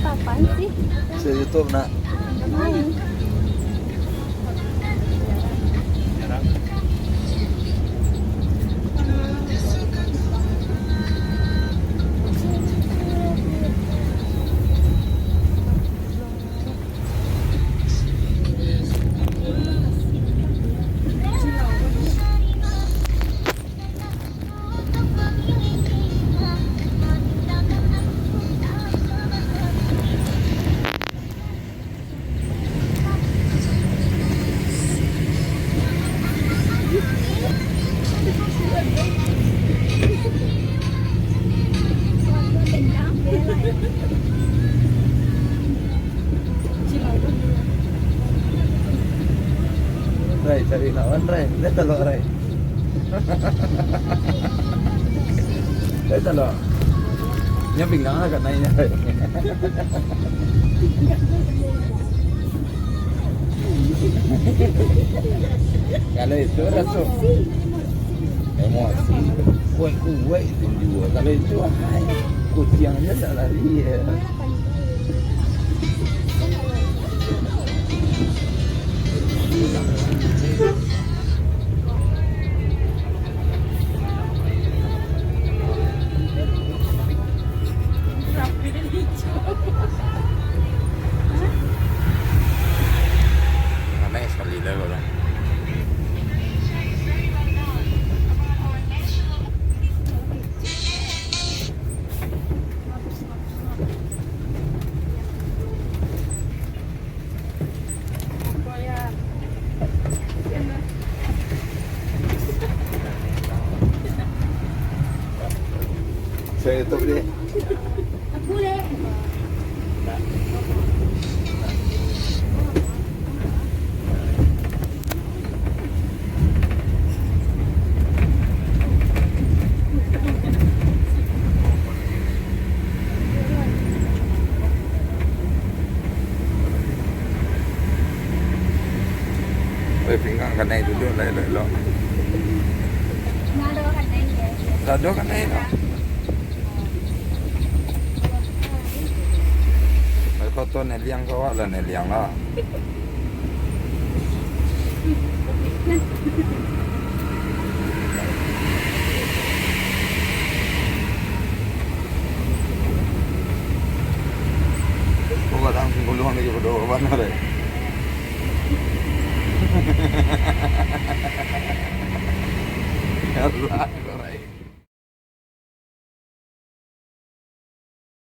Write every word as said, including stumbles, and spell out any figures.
Apaan sih? Saya YouTube nak. Rai, cari lawan, Rai. Lihat telok, Rai. Lihat telok. Nya pinggang lah kat naiknya, Rai. Kalau itu rasuk. Emosi. Kuat-kuat itu jua. Kalau itu, hai, kuciang aja tak lari ya. Aneh sekali lah orang. Saya tutup deh. Oi, pinggang kanai duduak lah elok-elok. Ndak ado kanai, yo. Ndak ado kanai tu. Oi, koto neliang ka awak lah, neliang lah. Kok batang pingguluang lagi bodoh bana deh.